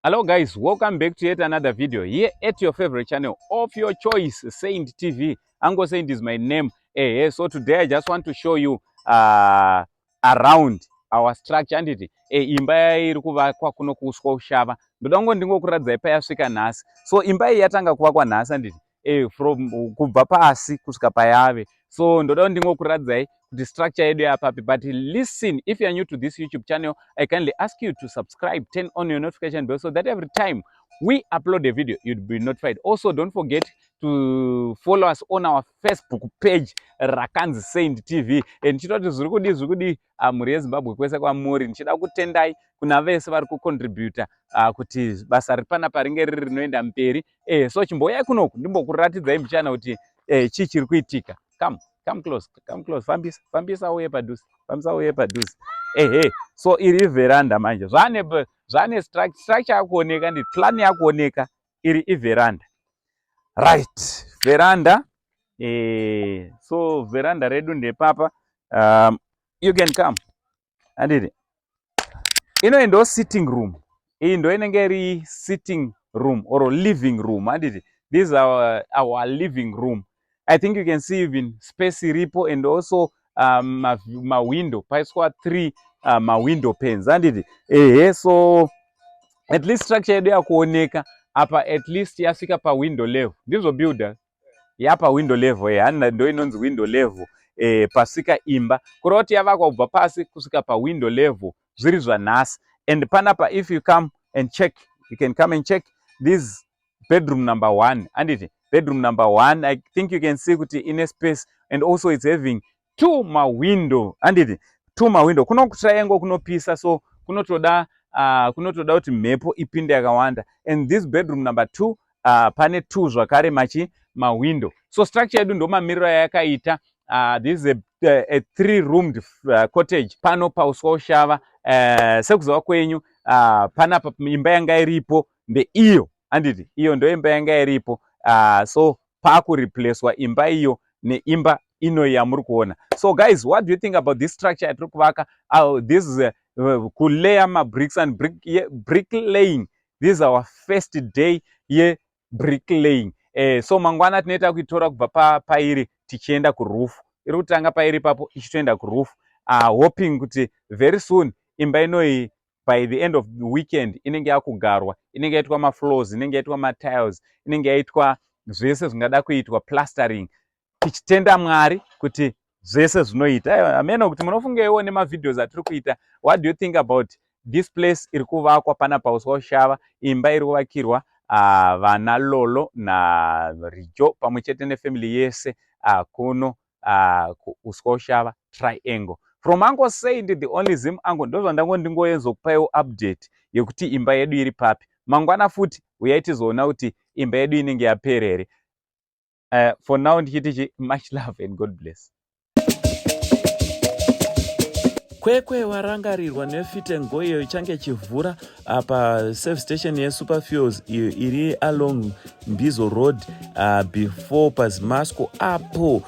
Hello guys, welcome back to yet another video here at your favorite channel of your choice, Saint TV. Ango Saint is my name. Hey, so today I just want to show you around our structure handiti imba iri kuvakwa kuno kuuswa ushava. Ndoda kungo ndingokuratidzai payasvika nhasi. So imba iyi yatanga kuvakwa nhasi handiti from kubva pasi kusvika payave. So ndoda kuti ndingokuratidzai kuti structure yedu yapapi. But listen, if you are new to this YouTube channel, I kindly ask you to subscribe, turn on your notification bell so that every time we upload a video you'd be notified. Also, don't forget to follow us on our Facebook page rakanzi Saint TV. And ndichida kuti zviri kudii, zviri kudii mhuri yeZimbabwe kwese kwamuri. Ndichida kutendai kuna vese vari kucontributa kuti basa riri panapa ringe riri rinoenda mberi. So chimbouyai kunoku ndimbokuratidzai mbichana kuti chii chiri kuitika. Come, come close, come close, fambisa, fambisa uye padhuze, fambisa uye padhuze. Ehe, so iri ivheranda manje, zvane structure yakuoneka, ndi plan yakuoneka. Iri ivheranda, right? Veranda. So veranda redu ndepapa. You can come handiti. Ino ndo sitting room, iyi ndo inenge iri sitting room or living room handiti. This is our living room. I think you can see even space iripo and also mawindow paiswa 3 mawindow panes handiti. Ehe, so at least structure yedu yakuoneka apa, at least yasvika pawindow level. Ndizvo builder, yapa window level handi ndo inonzi window level pasvika imba, kureva kuti yavakwa kubva pasi kusvika pawindow level zviri zvanhasi. And panapa, if you come and check, you can come and check this bedroom number 1 handiti. Bedroom number 1, I think you can see kuti ine space and also it's having 2 mawindow handiti, 2 mawindow. Kuno kutriangle kunopisa, so kunotoda kuti mhepo ipinde yakawanda. And this bedroom number 2, pane 2 zvakare machi mawindow. So structure yedu ndo mamiriro ayakaita. This is a 3 roomed cottage pano pauswa ushava. Sekuziva kwenyu, panapa imba yanga iripo ndeiyo handiti, iyo ndo imba yanga iripo. So paakureplacwa imba iyo neimba ino yamuri kuona. So guys, what do you think about this structure yatiri kuvaka? This is kulayer mabricks and brick laying. This is our first day yebrick laying. So mangwana tinoita kuitora kubva pairi tichienda kuroof. Iri kutanga pairi ipapo ichitoenda kuroof, hoping kuti very soon imba inoyi by the end of the weekend inenge yakugarwa, inenge yaitwa mafloors, inenge yaitwa matiles, inenge yaitwa zvese zvingada kuitwa, plastering, tichitenda Mwari kuti zvese zvinoita. Ameno kuti munofungeiwo nemavideos atiri kuita. What do you think about this place iri kuvakwa pana pauswa ushava, imba iri kuvakirwa vana Lolo naRijo pamwe chete nefamily yese kuno kuuswa ushava triangle? From Uncle Saint, the only Zim uncle, ndozvandango ndingoezokupaiwo update yekuti imba yedu iri papi. Mangwana futi uyai tizoona kuti imba yedu inenge yapera here. For now ndichiti much love and God bless. Kwekwe warangarirwa neFit and Go iyo ichange ichivhura apa service station yeSuperfuels iyo iri along Mbizo Road, before paZimasco apo.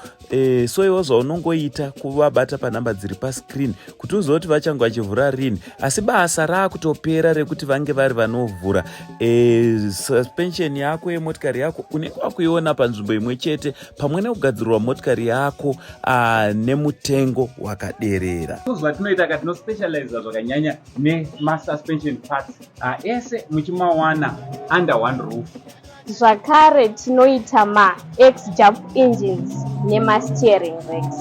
So iwo zvaunongoita kuvabata panhamba dziri pascreen kuti uzive kuti vachange vachivhura rini. Asi basa raakutopera rekuti vange vari vanovhura. Suspension yako yemotikari yako unenge wakuiona panzvimbo imwe chete pamwe nekugadzirwa motikari yako nemutengo wakaderera. Zvatinoita ka, tinospecializa zvakanyanya nemasuspension parts ese muchimawana under one roof. Zvakare tinoita ma-ex-jump engines nemasteering racks.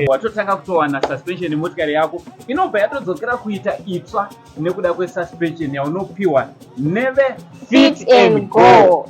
Watotanga kutowana suspension yemotikari yako inobva yatodzokera kuita itsva nekuda kwesuspension yaunopiwa neve Fit and Go.